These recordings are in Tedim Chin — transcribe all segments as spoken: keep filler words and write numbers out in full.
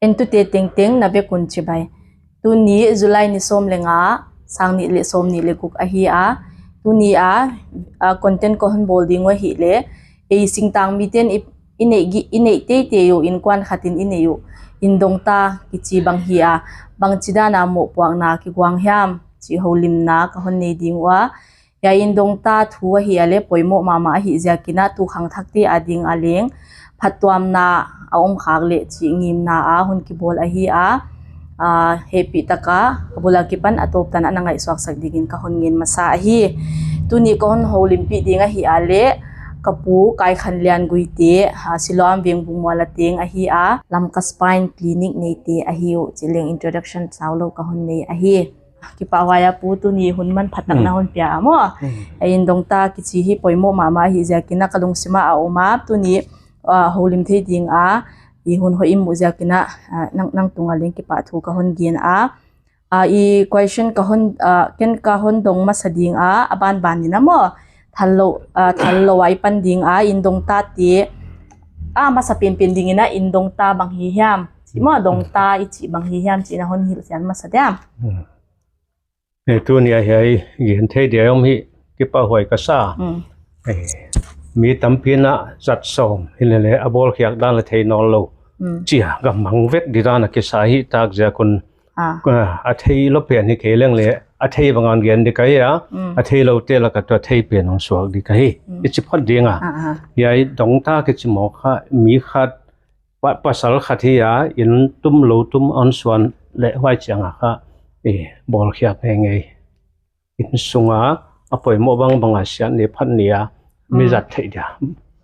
Entute tengteng na vekun cibai. Tuni July ni sawm le nga, sang nih le sawm nih le guk ahi a. Tuni a, a content ka hon bawl ding uh ahih leh, ei singtang mite in i, i neih gi-, i neih teitei uh innkuan khat in i neih uh inn dongta kici bang hi a, bangci dan a mawhpuakna kiguang hiam cih holimna ka hon nei ding uh a. Hia inn dongta thu ahi a le poimawh mahmah ahi ziakin a, tu khangthakte a ding a leng phattuamna a om khak leh cih ngimna a hun kibawl ahi a, a, hehpih taka a bul a kipan a tawptan a na ngaihsuaksak dingin ka hun ngen masa ahi. Tuni ka hun holimpih ding ahi a le ka pu Kai Khan Lian Guite, a, Siloam Vengbung Mual a teng ahi a, Lamka Spine Clinic neite ahi uh cih leng introduction sau lo ka hun nei ahi. Kipahhuai a pu, tuni hun manphatak na hun pia a maw. A inn dongta kici hi poimawh mahmah ahi ziakin a ka lungsima a om a, tuni, a, holim thei ding a i hun hoih i muh ziakin a, a, nang, nang tunga leng kipah thu ka hun gen a. A, i question ka hun, a, ken ka hun dong masa ding a, a banban in a maw, thal lo, a, thal lo a i pan ding a inn dongta te a masa penpen dingin a inn dongta bang hi hiam cih maw, dongta i cih bang hi hiam cih na hun hilhsian masa diam? E, tuni a hiai gen thei dia om hi kipahhuai ka sa. E, mi tampi in a zat sawm hi lele a bawlkhiak dan le thei nawn lo cia ka mang vek di dan a kisa hi tak ziakun, a, a thei lo pen hi kei leng le a thei bang a gen di ka hi a, a thei lote lak a tua thei pen hong suak di ka hi i ci phot ding a. Hiai dongta kici maw kha mi khat pa-, pasal khat hi a, inn tum lo tum a hon suan le huai ciang a kha, e, bawlkhiak ngeingei. Inn sunga a poimawh bangbang a siat ni phat ni a mi zat theih dia,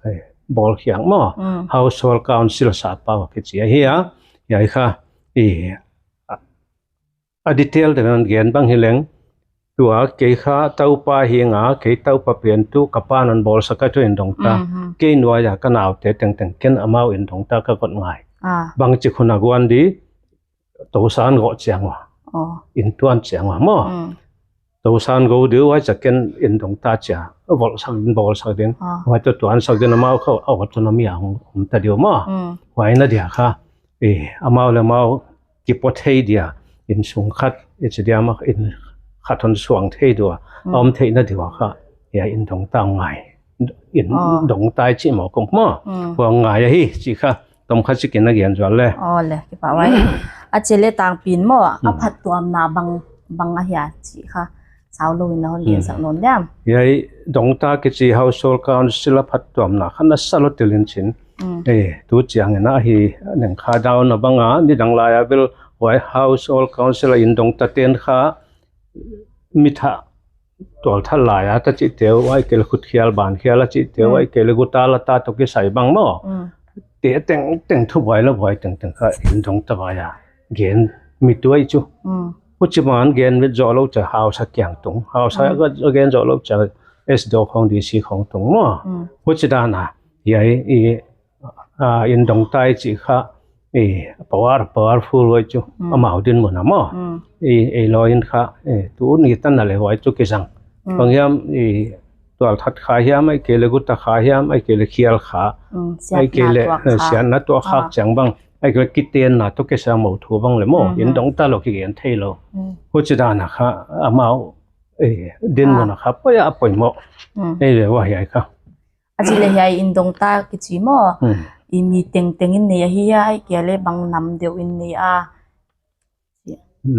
e, bawlkhiak maw. Household council sa pau a kici ahi a, hiai kha, e, a detail te nan gen bang hi leng, tua kei kha taupa hi nga, kei taupa pen tu ka pa nan bawlsak a tu inn dongta. Kei nuai a ka naute tengteng ken amau inn dongta ka got ngai. Bangci khun a guan di, tosan gawh ciang ua, inn tuan ciang ua maw. Tosan go di huai cia ken inn dongta cia bawlsak din, bawlsak din. Huai tu tuansak din amau kha autonomy a hong om ta di uh maw. Huai na dia kha, e, amau le amau kipua thei dia, inn sung khat, i ci dia mah inn khat hon suang thei dua, a om theihna dua kha, hia inn dongta ngai. Inn dongta i ci maw kum maw. Hua ngai ahi, ci kha, tom kha cikin a gen zual le. Aw le, kipahhuai. A ci le tangpi in maw, a phattuamna bang, bang a hia ci kha. Sau lo in a hon gensak nawn diam. Hiai dongta kici household council a phattuamna kha na sa lo tel in cin. E, tu ciangin a hi neng kha dawn a bang a, nidang lai a bel huai household council a inn dongta ten kha mi thah tualthat lai a ta cihte uh, ai kei le khutkhial bankhial a cihte uh, ai kei le guta lata tawh kisai bang maw. Te tengteng thubuai laubuai tengteng kha inn dongta vai a gen mit uh ai cu. Huci man gen mit zawh lo cia hausa kiang tung, hausa gen zawh lo cia S D O khong D C khong tung maw. Huci dan a hiai i, a, inn dongta i cih kha, i, power, powerful huai cu amau dinmun a maw. I, ei law in kha, i, tu ni tan a le huai cu kizang. Bang hiam, i, tualthat kha hiam, ai kei le guta kha hiam, ai kei le khial kha, ai kei le siatna tuah khak ciang bang, ai kei le kitenna tawh kisai a mo thu bang le maw, inn dongta lo kigen thei lo. Huci dan a kha amau, i, dinmun a kha poimawh a poimawh. Ei le huai hiai kha. A ci le hiai inn dongta kici maw. I mi tengteng in nei ahi hia, ai kei le bang nam deuh in nei a.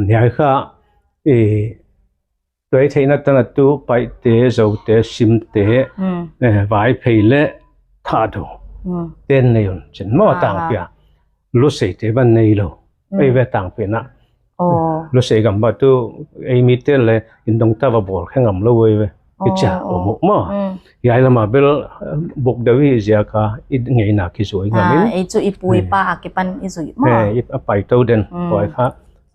Hiai kha, e, tuai theihna tan a tu Paite, Zote, Simte, e, Vaiphei le Thado ten nei un cin maw tangpi a. Luseite ban nei lo. Ei ve tangpi na. Lusei gam ba tu ei mite le inn dongta va bawl khe ngam lo ei ve. I cia om uh maw. Hiai lama bel, eh, buk deuh i ziaka i ngeina kizui ngam in. Ei cu i pu i pa a kipan i zui maw. Eh, i a pai to den. Huai kha,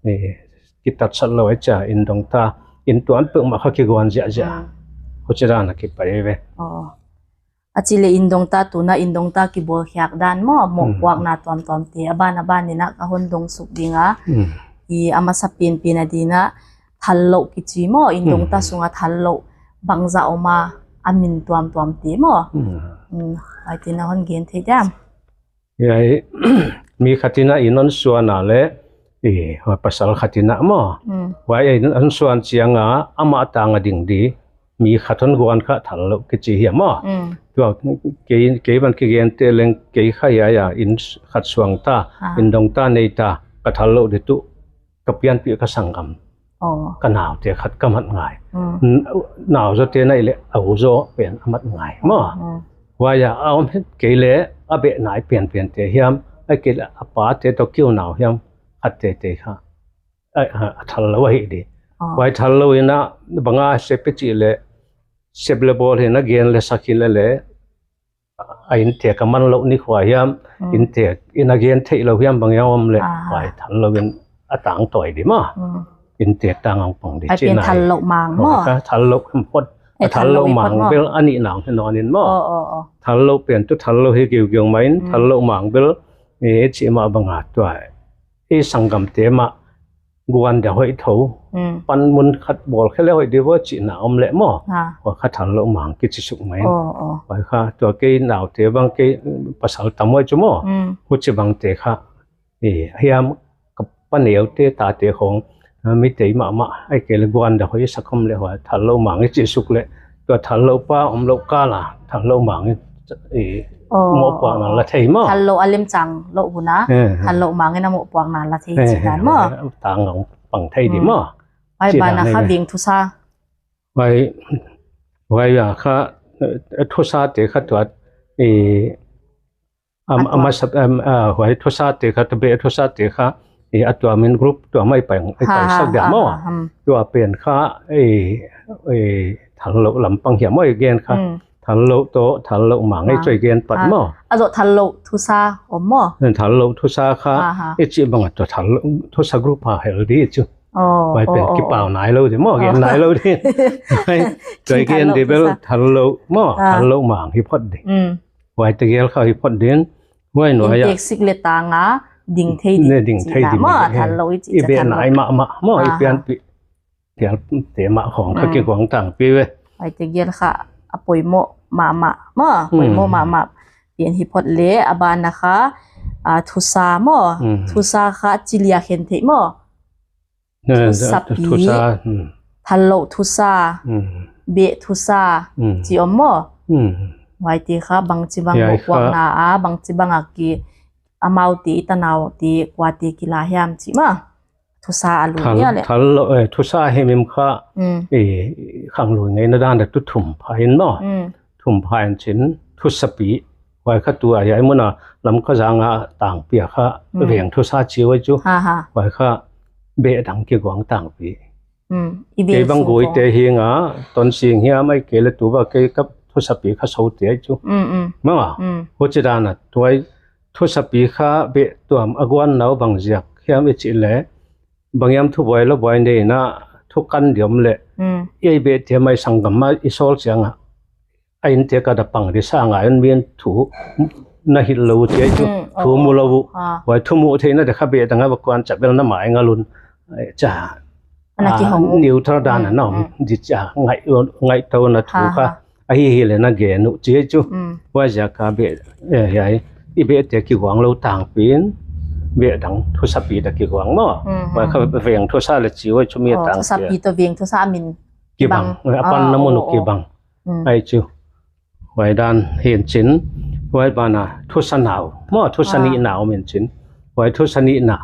eh, kitatsat lo ei cia inn dongta, inn tuan peuhmah kha kiguan ziahziah. Huci dan a kipai ei ve. A ci le inn dongta tuna inn dongta kibawlkhiak dan maw, mawhpuakna tuamtuamte a ban a ban in a ka hon dong suk ding a. I a masa penpen a ding a thal loh kici maw, inn dongta sungah thal loh bangzah om a, a min tuamtuamte maw. Ai tina hon gen thei diam. Hiai, Mi khat in ah inn hong suan a leh, i, pasal khat in ah maw. Mm. Huai inn hong suan ciang a amah tang a ding di mi khat hong guan kha thal loh kici hiam maw. Mm. Tua kei, kei bang kigente leng kei kha hiai a inn khat suang ta, ah, inn dong ta nei ta, ka thal loh di tuh ka pianpih ka sanggam, aw, ka naute khat ka mat ngai. Mm. N-, nau zawte na hih leh a u zaw pen a mat ngai maw. Mm. Huai a, a om het kei leh a beh nai pianpiante hiam, ahih kei leh a pate tawh kiu nau hiam, khat teitei kha a, a, a thal loh ahi di. Aw. Huai thal loh in ah bang a sep i cih leh, sep leh bawl hi in a gen leh sak hi leh leh, a inntek a man loh ni khua hiam, mm, inntek in a gen theih loh hiam bang hiam om leh, ah, huai thal loh in a tang tawi di maw. Mm. Inntek tang a pang di. Ai, cih pen nai. Thal loh mang maw. Kha thal loh hong phot. Eh, a thal loh mang bel a nih nang hi nawn in maw. Aw, aw, aw. Thal loh pen tuh thal loh hi giugiu mah in, mm, thal loh mang bel, eh, cih mah bang a tua, eh, sanggamte mah guan dia hoih tho. Mm. Panmun khat bawl khe leh hoih di vo cihna om leh maw. Ha. Huai kha thal loh mang kici suk mah in. Aw, aw. Huai kha tua kei naute bang kei pasal tam huai cu maw. Mm. Huci bangte kha, eh, hiam ka pa neute tate khong, ah, mi tei mahmah, ahih kei leh guan dia hoih sak om leh huai thal loh mang i cih suk leh, tua thal loh pa om loh kal a thal loh mang i, i, aw, mohpuakna la thei maw. Thal loh a lemcang loh hun a, eh, thal loh mang in a mohpuakna la thei, eh, cih dan maw. Tang a pang thei di maw. Huai ban a kha veng thusa. Huai, huai a kha, eh, thusate kha tua, eh, am, a masa, am, ah, huai thusate kha, tua beh thusate kha, eh, a tuam in group tuam ah i pai, i paisak dia maw. Tua pen kha, eh, eh, thal loh lampang hiam maw i gen kha. Mm. Thal loh tawh thal loh mang i cih i gen pat maw. A zawh thal loh thusa om maw. Thal loh thusa kha, i cih bang a tua thal loh thusa group a hel di cu. Aw, huai pen, aw, aw, kipau nai lo di maw, gen nai lo di. Huai, tua i gen di bel thal loh maw, ah, thal loh mang hi phot di. Mm. Huai tegel kha hi phot din. Huai nuai a inntek sik leh tang a ding thei di. Ne ding thei di maw, thal loh i cih i beh nai mahmah maw, i pianpih thialte mah khong kha kiguang tangpi ve. Huai tegel kha a poimoh mahmah maw, poimoh mahmah pen hi phot leh a ban a kha, ah, thusa maw. Mm. Thusa kha ci li a khen theih maw. Eh, thusapi, thusa, mm, thal loh thusa, mm, beh thusa, mm, ci om maw. Mm. Huaite kha bangci bang mohpuakna a, bangci bang a ki, amaute i tanaute kuate kila hiam cih maw. Thusa a lut ni a leh. Thal loh, eh, thusa himhim kha, mm, eh, khanglui ngeina dan a tu thum pha in maw. Mm. Thum pha in cin, thusapi, huai kha tua hiai mun a Lamka zang a tangpi a kha, mm, veng thusa ci huai cu. Ha, ha. Huai kha beh dang kiguang tangpi. Mm, i veng sung khong. Kei bang Guite hi ing a, Tonsing hiam ahih kei leh tu bang kei ka thusapi kha so te ahi cu. Mm, mm. Maw. Mm. Huci dan a tuai thusapi kha beh tuam a guan nau bang ziak hiam i cih leh, bang hiam thubuai laubuai nei in a thu kan di om leh, mm, i ei beh te mai sanggam a i sawl ciang a, a inntek a da pang di sa ngai un, mi in thu na hilh lo uh ci ahi cu, mm, thu mu lo uh. Ah. Huai thu muh theihna di kha beh dang a va kuan ciang bel na mai ngal un. Ai, ca, ah, neutral dan a na om di ca, ngaih, ngaihto na thu kha. Ahi hi leh na gen uh ci ahi cu. Mm. Huai ziak a beh, eh, hiai, i beh te kiguang lo tangpi in, beh dang thusapi da kiguang maw. Mm, mm. Huai kha veng thusa leh ci huai cu mi a tangpi a. Thusapi tawh veng thusa a min kibang. Kibang. A panna mun uh kibang. Mm. Ahi cu. Huai dan hi in cin, huai ban a thusa nau maw, thusa nihna om in cin. Huai thusa nihna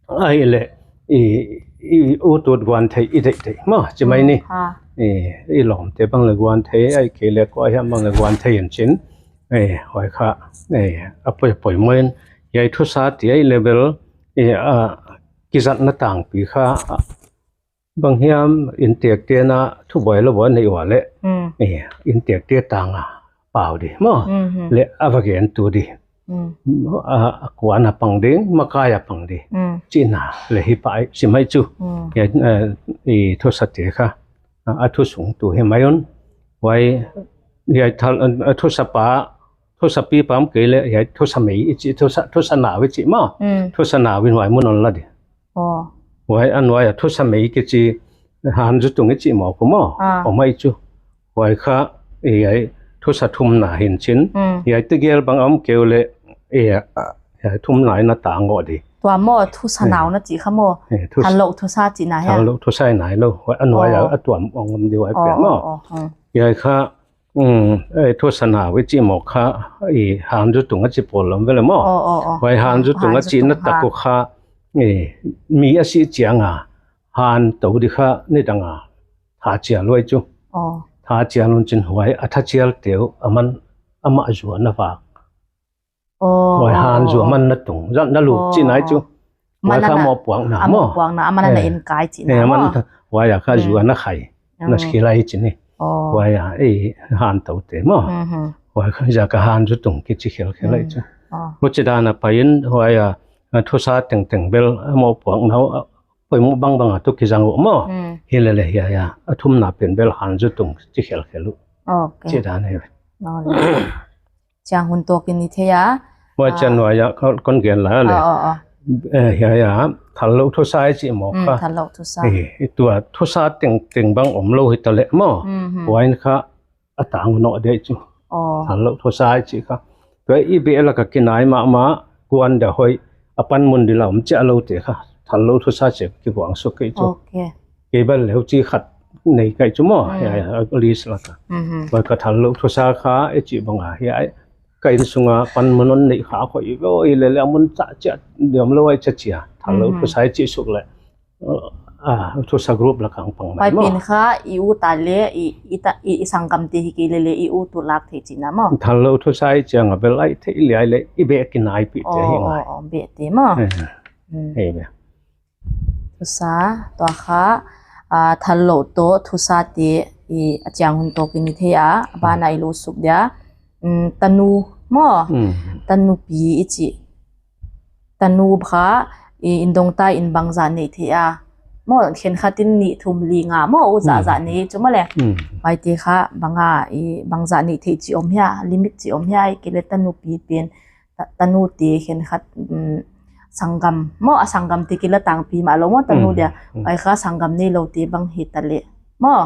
ahih leh i, i utut guan thei i deihdeih maw, ci mai ni. Mm, ha. I, i lawmte bang leh guan thei, ahih kei leh kua hiam bang leh guan thei in cin. I, huai kha, i, a poi, poimoh in, hiai thusa ti ahih leh bel, i, a, kizatna tangpi kha, a, bang hiam inntekte na thubuai laubuai nei ua leh, mm, i, inntekte tang a pau di maw. Mm, hmm. Leh a va gen tu di. Mm. A, a kuan a pang ding, makai a pang di. Mm. Cihna leh hi pah sim ahi cu. Mm. Hiai, eh, i thusate kha, a, a thu sung tu hi mai un. Huai, hiai thal, a, a thusapa, thusapi pam kei leh, hiai thusa mei i cih, thusa, thusa nau i cih maw. Mm. Thusa nau in huai mun hon la di. Aw. Huai a nuai a thusa mei kici, han zu tung i cih mawk uh maw. Ah. Om ahi cu. Huai kha, i, hiai thusa thumna hi in cin. Mm. Hiai tegel bang a om kei uh leh, i, a, Thumna in a tang awh dih. Tua maw thusa nau na cih kha maw? Thalloh thusa cihna hia? Thalloh thusa i nai lo. A nuai a tuam ong om dih huai pen maw? Hiai kha thusa nau i cih mawk kha, i hanzu tung a cih pawl lam vele maw? Huai hanzu tung a cih na tak uh kha, mi a sih cianga han to dih kha nidanga thacial huai cu. Thacial hun cin huai a thacial teu a man amah zuan a vak. Huai han zu a man na tung zat na luk cih nai cu. Huai kha mawhpuakna maw? Mawhpuakna a man na en kai cihna maw? Huai a kha zuan a khai na khilai cih ni. Huai a ei han to te maw? Huai kha ziak a hanzu tung kici khelkhel ai cu. Huci dan a pai in huai a thusa tengteng bel a mawhpuakna uh poimawh bangbang a tu kizang uh maw? Hi lele hiai a a thumna pen bel hanzu tung ci khelkhel uh. Ci dan hi. Ciang hun tawkin i thei a. Huai cian huai a kon gen lai a le. Hiai a thalloh thusa i cih mawk kha. Thalloh thusa. Tua thusa tengteng bang om lo hi ta leh maw? Huai in kha a tang nawh dih cu. Thalloh thusa i cih kha. Tua i beh lak a kinai mahmah kuan dah hoih a panmun dih la om ciah lo te kha thalloh thusa ci kiguang suk kei cu. Kei bel leu ci khat nei kai cu maw? Hiai a list lak a. Huai kha thalloh thusa kha i cih bang a hiai ka inn sunga panmun on neih kha khoi i bel i lele a mun cah ciah diam lo ai cia cia. Thalloh thusa i cih suk leh thusa group lak a pang mai maw? Huai pen kha i u ta le i sanggam te hi kei lele i u tu lak thei cihna maw? Thalloh thusa i ciang a bel ai thei liai le i beh kinaipih te hi ngai. Beh te maw? Hei beh. Thusa tua kha thalloh tawh thusa te i a ciang hun tawkin i thei a, a ban a i lut suk dia. Tanu maw? Tanupi i cih. Tanu kha i inn dongta in bangzah neih theih a maw? Khenkhat in nih thum li nga maw, u zahzah nei cu maw le? Huaite kha banga i bangzah neih theih ci om hia, limit ci om hia, i kei le tanupi pen tanute khenkhat sanggam maw, a sanggam te kila tangpi mah lo maw, tanu dia. Huai kha sanggam nei lote bang hi ta leh maw,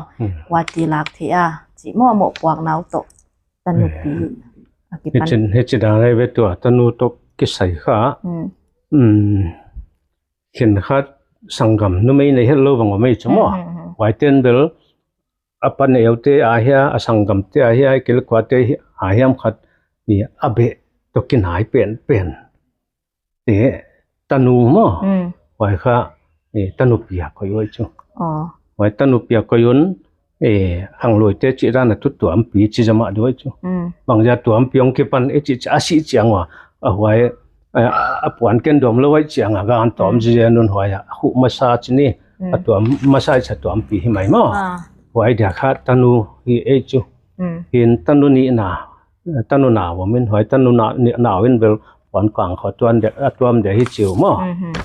huate lak theih a ci maw, a mawhpuakna uh tawh. Tanupi a kipan. Hici dan hi ve tua tanu tawh kisai kha khenkhat sanggam numei nei het lo bang om ei cu maw? Huaiten bel a pa neute a hia, a sanggamte a hia, i kilkuate a hiam khat i a beh tawh kinai penpen te tanu maw? Huai kha tanupi a koih huai cu. Huai tanupi a koih un khangluite cih dan a tu tuampi ci zamah duh huai cu. Bangzia tuampi hong kipan i cih a sih ciang ua a huai a puan ken duam lo huai ciang a gan tawm zizen un huai a khuh masa ci ni. A tuam masa i ca tuampi hi mai maw? Huai dia kha tanu hi ei cu. Hin tanu nihna tanu nau om in, huai tanu nau in bel puan kang kho a tuam dia hi ciu maw?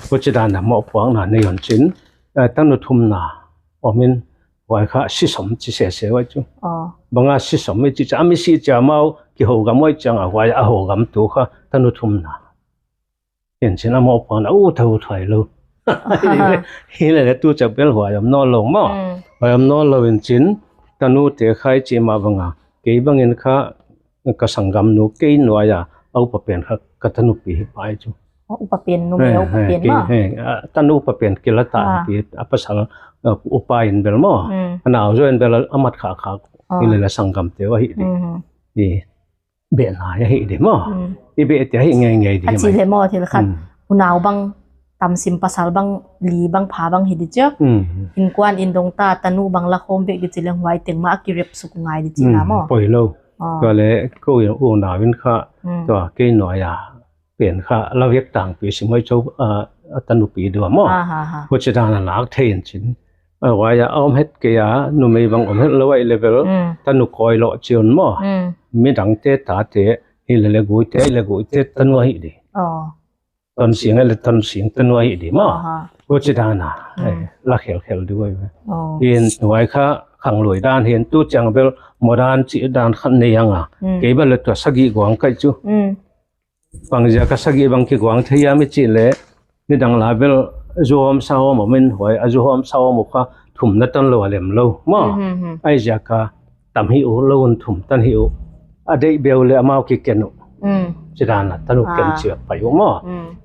Huci dan a mawhpuakna nei hon cin tanu thumna om in, huai kha sisom ci sese huai cu. Banga sisom i ci cia mi si cia mau kihogam huai ciang a huai a hogam tu kha tanu thumna. Hincin a mawhpuakna uh tho thuai lo. Hi lele tu ca bel huai om nawn lo maw? Huai om nawn lo in cin tanute khai ci mah banga kei bangin kha ka sanggamnu kei nuai a a upa pen kha ka tanupi hi pai cu. Upa pen numei a upa pen maw? Tanu upa pen kila ta pi a pasal upa in bel maw? A nau zaw in bel a mat khakha hi lele sanggamte uh ahi dih. Behna hi ahi dih maw? I behte ahi ngeingei dih hi mai. A cih leh maw thil khat unau bang tamsim pasal bang li bang pha bang hi dih cia. Innkuan inn dongta tanu bang lakhawm bek dih ci leng huai teng mah a kirep suk ngai dih cihna maw? Poi lo. Tua le ko unau in kha tua kei nuai a pen kha la vek tangpi sim huai co a tanupi dua maw? Huci dan a lak thei in cin. Huai a om het kei a numei bang om het lo ai level tanu kawi lawh ciun maw? Midangte tate hi lele guite ai le guite tanu ahi dih. Tonsing ai le tonsing tanu ahi dih maw? Huci dan a la khelkhel dih huai ve. Hin huai kha khanglui dan hin tu ciang bel modern cih dan khat nei ang a kei bel le tua sagih guang kai cu. Bangzia ka sagih bang kiguang thei a mi cih leh nidang la bel zuhawm sahawm om in huai a zuhawm sahawm uh kha thum na tan lo a lem lo maw? Ai zia ka tam hi uh lo un thum tan hi uh a deih beu le amau kiken uh. Ci dan a tanu ken ci a pai uh maw.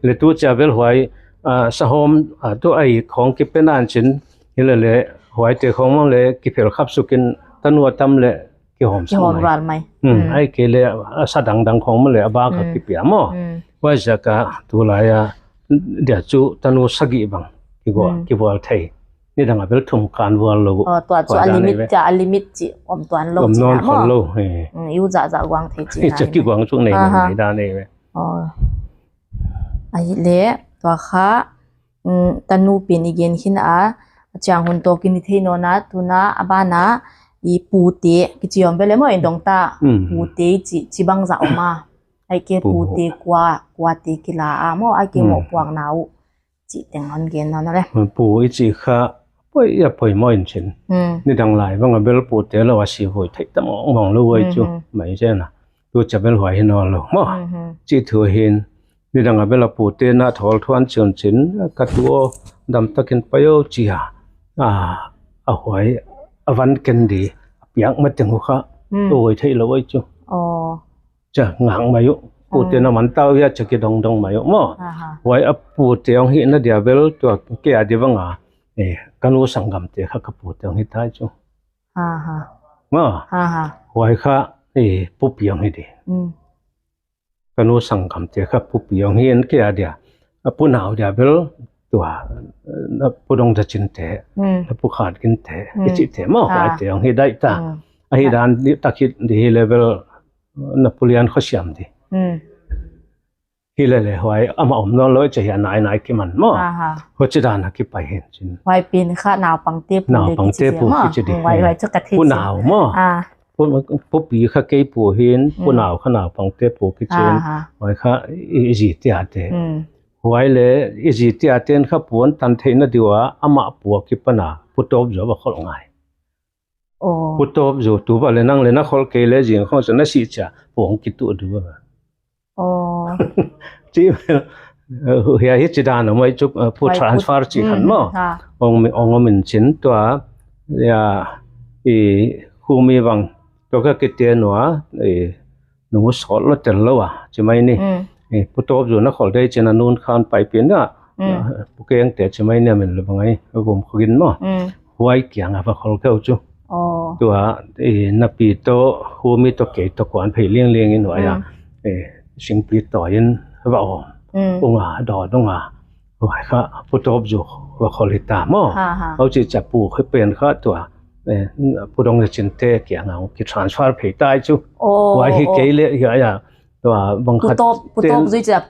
Le tu cia bel huai sahawm tu a i khawng kipia nan cin hi le le huaite khawng mang le kiphel khap sukin tanu a tam le kihawm sak mai. Ai kei le a sa dangdang khawng mang le a bak a kipia maw. Huai ziak a tu lai a dia cu tanu sagih bang kivual thei. Nidang a bel thum kan vual lo. Tua cu a limit cia a limit ci om tuan lo ci nawn khol lo. I u zahzah guang thei ci na. Cia kiguang cu nei na nei dan ei ve. Ahi le tua kha tanu pin i gen khin a ciang hun tawkin i thei nawna tuna a bana i pute kici om bel e maw i dongta pute i ci bang zah om a. Ai ke pute kua kuate kila a maw ai ke mawh puakna uh. Cih teng hon gen nawn a le. Pu i cih kha poi a poi maw in cin. Nidang lai bang a bel pute lo a si vui theih ta mawngmawng lo voi cu mai cena. Tu cia bel huai hi nawn lo maw. Cih thu hin nidang a bel a pute na thawl thuan ciun cin ka tu aw damtakin pai aw cia a huai a van ken di a piak mateng uh kha vui theih lo voi cu. Cia ngak mai uh. Pute na man tau hia cia kidongdong mai uh maw. Huai a pute hong hihna dia bel tua kei a di banga ka nu sanggamte kha ka pute hong hi tai cu. Maw huai kha pupi hong hi di. Ka nu sanggamte kha pupi hong hi in kei a dia a punau dia bel tua na pudong da cinte na pukhat kinte i cihte maw huaite hong hi daih ta. Ahi dan dih tak hi di hi le bel na pulian khuasiam di. Hi le le huai amah om nawn lo i cia hi a nainai kiman maw. Huaci dan a kipai hin cin. Huai pin kha naupangte pu le kici pu kici di. Huai huai cu ka thei cin. Punau maw. Pupi kha kei pu hin punau kha naupangte pu kicin. Huai kha i zi tiate. Huai le i zi tiate in kha puan tan theihna diu a amah pu a kipana putawp zuah va kholh ngai. Putawp zuh tu va le nang le na kholh kei le zing khong sa na sih cia puang kituh du va. Ci hia hi ci dan a mai cu pu transfer ci khan maw. Ong om in cin tua i khumi bang tua ka kite nua i nung sawt lo tel lo a ci mai ni. Putawp zu na khol dei cin a nun khan paipin a pukeng te ci mai ni a min le bangai a gum khogin maw. Huai kiang a va khol keu cu. Tua napi to humi to kei to kuan phei liang liang in huai a singpi to in va om. Unga dawt unga huai kha putawp zu va khol hi ta maw. Au ci ca pu khi pen kha tua pudong le cinte kianga ki transfer phei tai cu. Huai hi kei le hi a tua bang khat putawp zui cia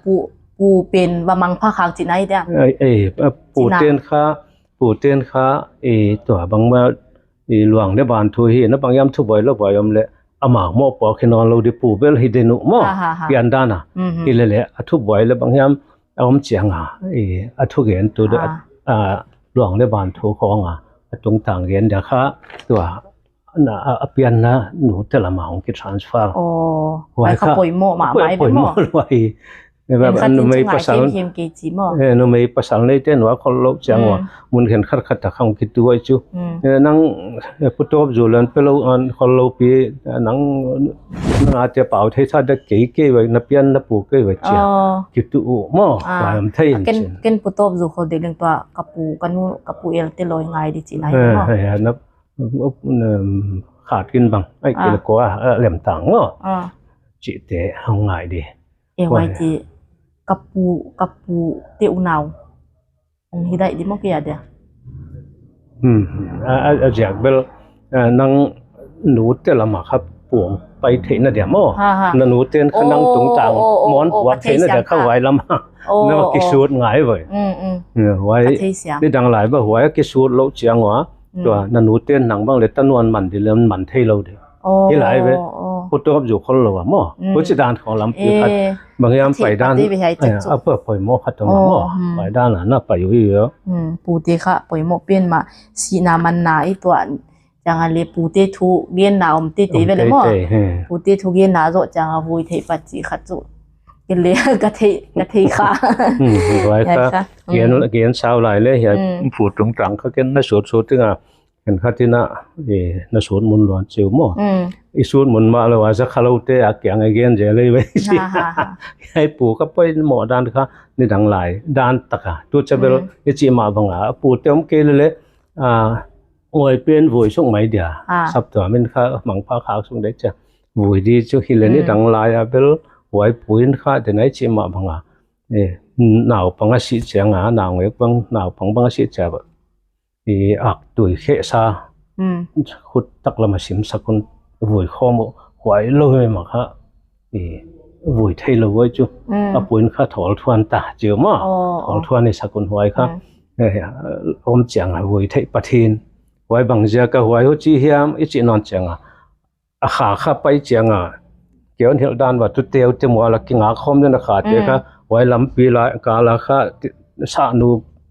pu pen va mang pha khak ci nai dia. Pu ten kha pu ten kha tua bang ma luang le ban thu hi na bang yam thu buai lo buai om le amau mawh puak hi nawn lo di pu bel hi den uh maw. Pian dan a hi le le a thu buai le bang yam a om cianga a thugen tu luang le ban thu khawnga a tungtang gen dia kha tua a pianna nu te lama hong ki transfer. Huai kha poimawh mahmah i maw. Numei pasal numei pasal nei te nua khol lo ciang ua mun khen khat khat a khang ki tuai cu. Nang putawp zu lan pe lo an khol lo pi nang nang a te pau thei tha da kei kei vai na pian na pu kei vai cia ki tu u maw. Huai am thei in cin. Ken putawp zu khol dek leng tua ka pu ka nu ka pu el te loi ngai di ci nai maw. Khat kin bang ai kei le kua lemtang maw. Cihte hong ngai di. Huai ci ka pu ka pu te unau hong hi daih di maw kei a dia. A ziak bel nang nu te lama kha puang pai theihna dia maw. Na nu ten kha nang tungtang mawn puak theihna dia kha huai lama na kisut ngai vai. Huai ni dang lai ba huai a kisut lo ciang ua tua na nu ten nang bang le tanuan man di le man thei lo di. Hi lai ve. Putawp zu khol lo a maw. Huci dan khong lampi khat bang hiam pai dan a pua poimawh khat om a maw. Pai dan a na pai uh hi. Pute kha poimawh pen mah sihna manna i tuah cianga le pute thu genna om teitei vele maw. Pute thu genna zawh cianga vui theih pat cih khat cu. Kei le ka thei ka thei kha. Huai kha gen sau lai le hiai pu tungtang kha ken na sutsut dinga Khenkhat in ah, eh, na sut mun luan ciu maw? Mm. I sut mun mah lo a, za kha lote a kiang a gen zel ei ve. Ha, ha, ha. Hei pu ka poi mawh dan kha nidang lai dan taka tu ca bel, mm, i cih mah banga a pute om kei lele, a, ngawi pen vui suk mai dia. Ah. Saptuam in kha mangpha khak suk dei cia. Vui di cu hi le, mm, nidang lai a bel huai pu in kha den a i cih mah banga, eh, naupang a sih cianga, naungek bang, naupang bang a sih cia bel i aktui khehsa, mm, khut taklam a simsak hun vui khawm uh, huai lo hi mah kha, i vui thei lo huai cu. Mm. A pu in kha thawl thuan ta ciu maw. Oh, thawl thuan i sak hun huai kha. Mm. Eh, om cianga vui thei Pathian. Huai bang ziaka huai huci hiam i cih nawn cianga, a kha kha pai cianga, kei hon hilh dan va tu teu te mual a kingak khawm den a khate kha, mm, huai lampi lai kala kha ti-, sahnu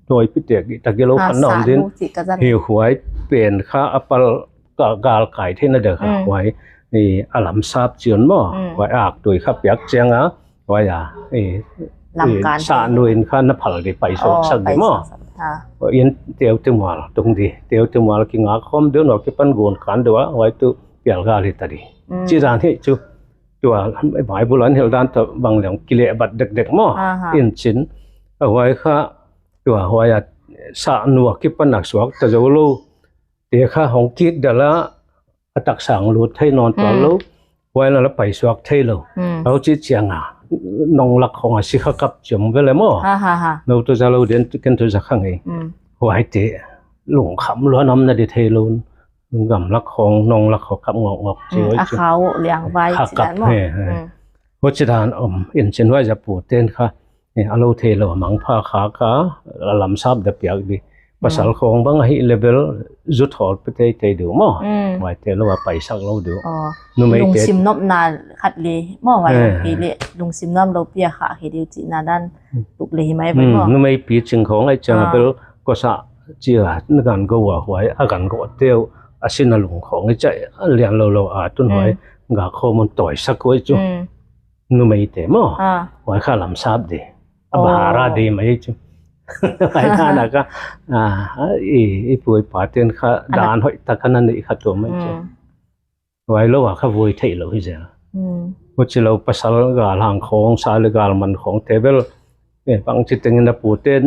nuaipi tek i tak i lo khan na om din. Sahnu cih ka zan. Hi huai pen kha a pal ka gal kai theihna deuh kha, mm, huai i a lamsap ciun maw. Mm. Huai aktui kha piak cianga, huai a, i, lamkan i sahnu in kha na phal di, paisuak, oh, sak di maw. Paisuak sak. Ha. Huai in teu te mual tung di, teu te mual kingak khawm deuh naw kipan gun kan deuh a, huai tu pial gal hi ta di. Mm. Ci dan hi cu. Tua Bible an hilh dan ta bang leng kileh bat dekdek maw. Aha. In cin. A huai kha, tua huai a sahnu a kipan a suak ta zo lo. Te kha hong kik dala a taksa hong lut thei nawn tuan lo. Mm. Huai la la paisuak thei lo. Mm. Au ci cianga nong lak khong a si kha kap ciam vele maw. Ha, ha, ha. No tu za lo den tu ken tu za kha ngei. Mm. Huai te lungkham luan om na di thei lo. Gamlak khong, nonglak khong kap ngawkngawk ci, mm, huai a ci. Khau liang vai kha ci kap dan maw. He, he. Mm. Huai ci dan om, in cin huai za pu ten kha, eh, a lo thei lo, a mangpha kha kha, a lamsap da piak di. Pasal, mm, khong bang ahi level, zu thawl pe tei tei diu maw. Mm. Huai te lo a paisak lo diu. Oh. Numei te. Lungsim nopna khat le maw, huai, eh, te le, lungsim nuam lo pi a kha khi diu cihna dan, mm, tuk le hi mai bai, mm, maw. Numei pi cing khong ai ciang, ah, a bel, kosah cia na gan go a huai a gan go teu a sin a lung khong i cai a lian lo lo a tun huai, mm, ga khawm un tawi sak huai cu. Mm. Numei te maw. Ah. Huai kha lamsap di. A, oh, bahara di mai cu. Ai na na ka, ah, i, i pu i pa ten kha, ana, dan hoih tak kha na neih kha tua mai cu. Mm. Huai lo a kha vui theih lo hi zel. Mm. Huci lo pasal galhang khawng, sa le galman khawng te bel, eh, bangci tengin a pu ten,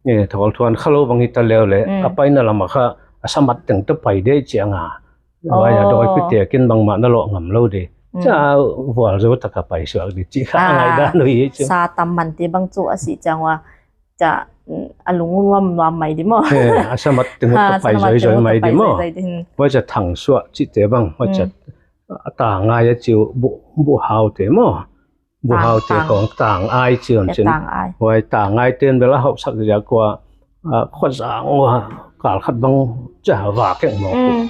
eh, thawl thuan kha lo bang hi ta leu le, mm, a paina lam a kha a samat teng ta pai dei cianga. Huai a, oh, dawipi tekin bangmah na lawh ngam lo dei. Mm. Ca vual zo taka paisuak dei cih kha, ah, a ngaihdan uh hi cu. Sa tam man te bang cu a si ciang ua. Ca, mm, a lung nuam nuam mai di maw. Eh, a samat tenguk, ah, ka pai zoi zoi mai di maw. Huai ca thangsuah cihte bang, huai ca, mm, a tangai a ciu buh, buh haute maw. Buh haute khong tangai ciu an cin. Huai tangai ten bel a hauhsak ziak ua, a, khuazang ua, kal khat bang ca va keng maw. Mm.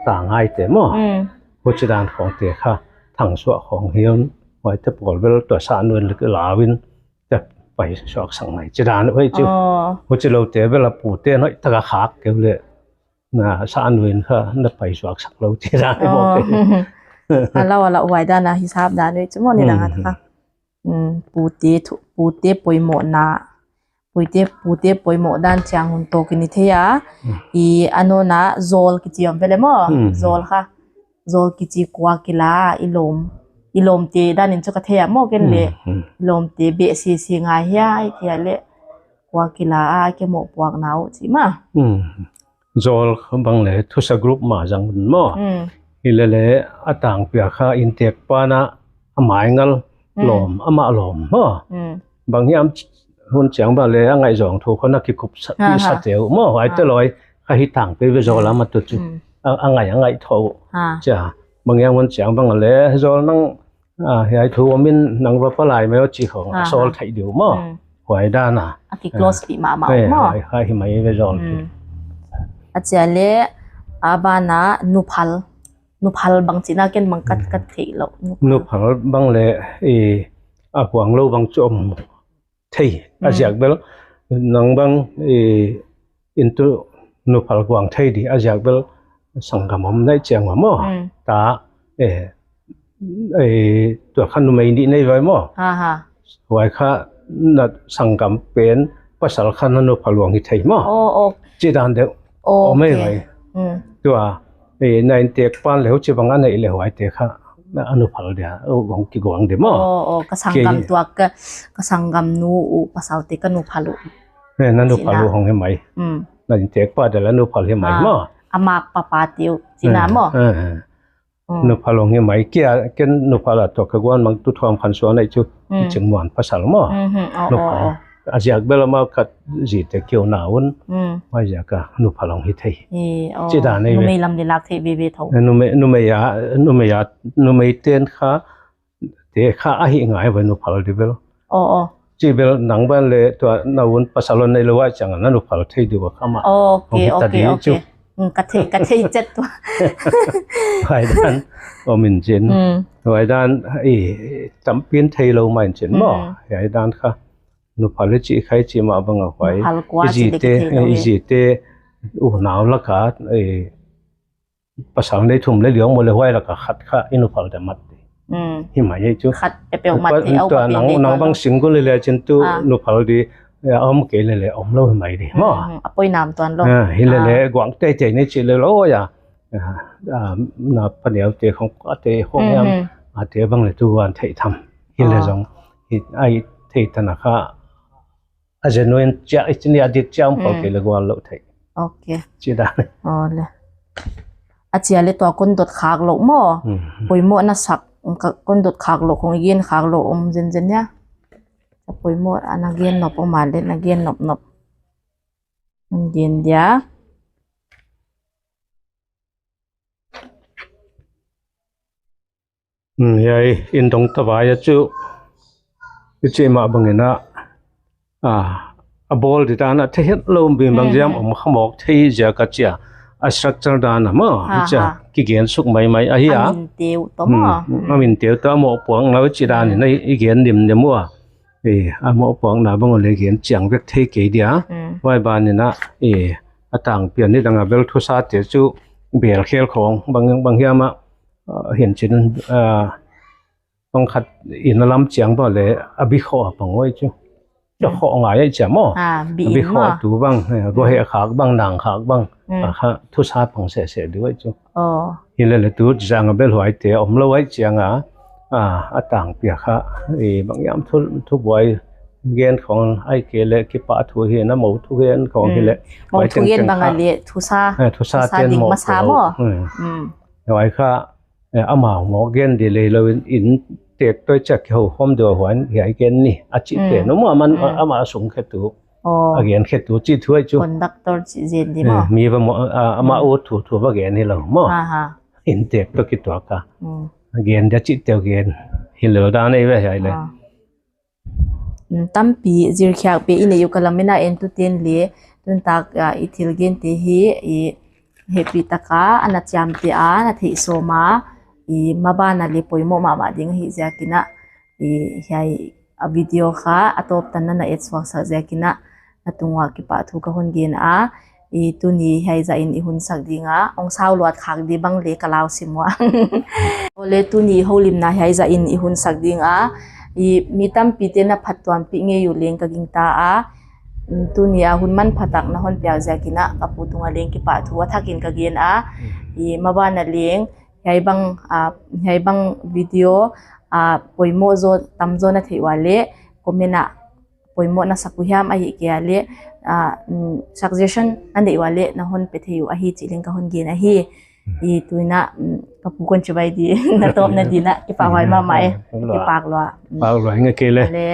Tangai te maw. Mm. Huci dan khong te kha thangsuah khong hiam. Huai te pawl bel tua sa nuin lik lawin. Te paisuak sang mai ci dan uh hi cu. Oh. Huci lo te bel a pu te hoih taka khak keu le. Na sa nuin kha na paisuak sak lo ci dan uh hi maw. Oh. A lo a lo huai dan a hisap dan uh hi cu maw nidang a, mm, taka. Mm, pu te thu, pu te poimawhna. Pu te, pu te poimawh dan ciang hun tawkin i thei a. Mm. I a nawna zawl kici om vele maw. Mm. Zawl kha. Zawl kici kua kila a i lawm, i lawmte danin cu ka thei ah maw ken le. Mm, mm. I lawmte beh sisi ngai hiai kia le kua kila a i ke mawh puakna uh ci ma. Mm. Zawl bang le thusa group ma zang un maw. Mm. Hi le le a tangpia kha inntek pana a maingal, mm, lawm, amah lawm maw. Mm. Bang hiam hun ciang bang le a ngaihzawng thu khon a kikup sa, ha, ha, sa teu maw. Huai, ha, te lawi kha hi tang pe ve zawl a, mm, ma tu cu. Mm. A, a ngaih, a ngaih tho. Ha. Cia. Bang hiam hun ciang bang le zawl nang, a, hiai thu om in nang va palai mai aw ci khong, ha, a sawl, ha, theih diu maw. Mm. Huai dan a. A ki close pi mahmah, eh, maw. Huai, huai hi mai ve zawl tu. Mm. A cia le a bana nuphal. Nuphal bang cina ken bang kat, mm, kat theih lo. Nuphal. Nuphal bang le, i, a kuang lo bang cu om thei, a, mm, ziak bel, nang bang, eh, in tu nuphal kuang thei di, a ziak bel sanggam om naih ciang maw. Mm. Ta, eh, eh, tua kha numei nih nei vai maw. Ha, ha. Huai kha na sanggam pen pasal kha na nuphal luang hi thei maw. Oh, oh. Ci dan deuh. Oh, om ei, ok, vai. Mm. Tua, eh, na inntek pan le huci bang a neih le huaite kha a nuphal dia, uh, hong kiguang dia maw? Oh, oh, ka sanggam tua ka, ka sanggam nu uh pasalte ka nuphal uh. Eh, na nuphal uh hong hi mai. Mm. Na inntek pa dia le nuphal hi mai maw? A mak papa tiu cina maw? Eh, eh. Mm. Nuphal hong hi mai kia, ken nuphal a tua ka guan mang tu thuam khan suan ai cu, mm, Cing Muan pasal maw? Mhm, oh, nuphal. Oh, oh. A ziak bel amau khat zite kiu na un. Mm. Mai ziak a nuphal hong hi thei. Eh, oh. Ci dan ei ve. Numei lam le lak thei veve tho. Eh, numei, numei a, numei a, numei ten kha, te kha ahi ngai ve nuphal di bel. Oh, oh. Ci bel nang ban le tua na un pasal hong nei lo ai ciang a na nuphal thei di va kha ma. Oh, okay, okay, okay. Mm, ka thei, ka thei cet tua. Huai dan om in cin. Mm. Huai dan, eh, tampin thei lo mai cin maw. Mm. Huai dan kha. Nuphal i cih kha i cih mah bang a huai. Nuphal kua i cih zite, i zite unau laka, eh, pasal nei thum le liang maw le huai laka khat kha i nuphal dia mat di. Mm. Hi mai ei cu. Khat peuhpeuh mat di au tua pa nang, nang bang single le le cin tu, ah, nuphal di, eh, om kei le le om lo hi mai di maw. Mm, mm. A poi nam tuan lo. Ah, hi le le guang teitei ni cih le lo ya. Ah, ah, na paniaute khong a te khong yam, mhm, a te bang le tu van thei tham. Hi le zong, hi ai thei tana kha a genuine cia, i cini a dik cia om khol kei le gual lo thei. Okay. Ci dan. Oh, le. A cia le tua kon dot khak lo maw? Mhm. Poimawh na sak, ka kon dot khak lo khong i gen khak lo om zenzen ya. A poimawh a na gen nop om a le na gen nop nop. Gen dia. Hmm, hiai in dong tavai a cu i cih mah bangin ah, ah, a bawl di dan a thei het lo mi bang ziam om kha mawk thei ziak a cia a structure dan a maw, a cia kigen suk maimai ahi a. A min teu tawh maw? Hmm, a min teu tawh a mawhpuakna i cih dan in i gen nimnim uh a. Eh, a mawhpuakna bang uh le gen ciang vek thei kei dia. Mm. Huai banin ah, eh, a tangpi a nidang a bel thusate cu belkhel khawng bang, bang hiam ah, ah, hincin, ah, bang khat in a lam ciang bang le a bi khawh a bang uh ai cu. Tua khawh ngai ai cia maw? Ah, a bi khawh tu bang, eh, guaheh khak bang, nang khak bang. Mm. A kha thusa pang sehseh ding uh ai cu. Oh. Hi le le tu zang a bel huaite om lo ai ciang a, a, a tangpi a kha, i bang yam thu, thubuai gen khong ai ke le kipahthu hi na mo thu gen khong hi le. Mm. Mo thu gen bang a le thusa, eh, thusa ten ding masa maw? Mm. Mm. Huai kha, eh, amau mawk gen di le lo in, in tek toi ciak kiho khom dua huan hiai gen ni a cih pen. Mm. Maw, aman, mm, amah a sung khetu. Oh. A gen khetu cih thu ai cu. Conductor cih zen di maw? Eh, mi va maw, a, amah ut thu thu va gen hi lo maw? Aha. Inntek tawh kituak a. Mm. A gen dia cih teu gen hi lo dan ei ve hiai le. Ah. Mm, tampi zirkhiak pe i neih uh ka lam in a en tu ten le tuntak, ah, i thil gen te hi i hehpih taka a na ciamte a na theih sawm a i maban a le poimawh mahmah ding ahi ziakin ah i hiai a video kha a tawptan na na et suaksak ziakin ah na tungah kipahthu ka hun gen a, i tuni hiai zahin i hun sak ding a, hong sau luat khak di bang le ka lau sim uh a. Awle tuni i holimna hiai zahin i hun sak ding a, i mi tampi te na phattuampih ngei uh leng ka gingta a, mm, tuni a hun manphatak na hon piak ziakin ah ka pu tungah leng kipahthu a thakin ka gen a, i maban a leng hiai bang, ah, hiai bang video, ah, poimawh zaw, tamzaw na theih ua le comment ah poimawh na sak uh hiam ahi kei a le, ah, mm, suggestion na neih ua le na hon pe thei uh ahi cih leng ka hon gen ahi. I tu in ah, mm, ka pu kon cibai di na tawpna din ah kipahhuai mahmah e. Kipak lua. Pak lua hi nge kei le. Le.